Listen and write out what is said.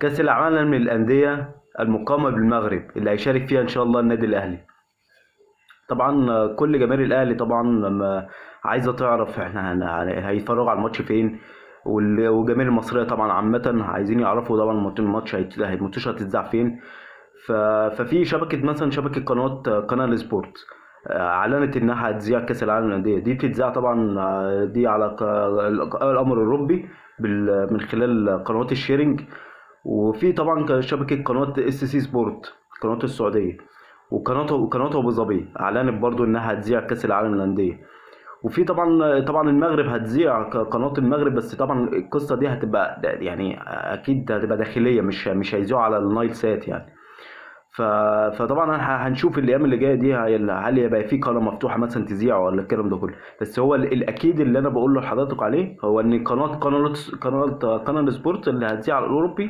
كأس العالم للأندية المقامة بالمغرب اللي هيشارك فيها إن شاء الله النادي الأهلي. طبعا كل جماهير الأهلي طبعا لما عايزة تعرف احنا هيتفرجوا على الماتش فين، والجماهير المصرية طبعا عامة عايزين يعرفوا طبعا الماتش الماتش هتتذاع فين. ففي شبكة مثلا شبكة قناة قناة سبورت اعلنت انها هتذيع كاس العالم للاندية. دي بتتذاع طبعا دي على القمر الاوروبي من خلال قنوات ال sharing. وفي طبعا شبكة قناة اس سي سبورت قناة السعودية، وقناة ابو ظبي اعلنت برضو انها هتذيع كاس العالم للاندية. وفي طبعا المغرب هتذيع قناة المغرب، بس طبعا القصة دي هتبقى اكيد هتبقى داخلية، مش هيذيعوا على النايل سات يعني. فطبعا هنشوف الايام اللي جاية دي هل هيبقى في قناة مفتوحة مثلا تذيع ولا الكلام ده كله. بس هو الاكيد اللي انا بقوله لحضرتك عليه هو ان قناة قناة سبورت اللي هتذيع على الاوروبي.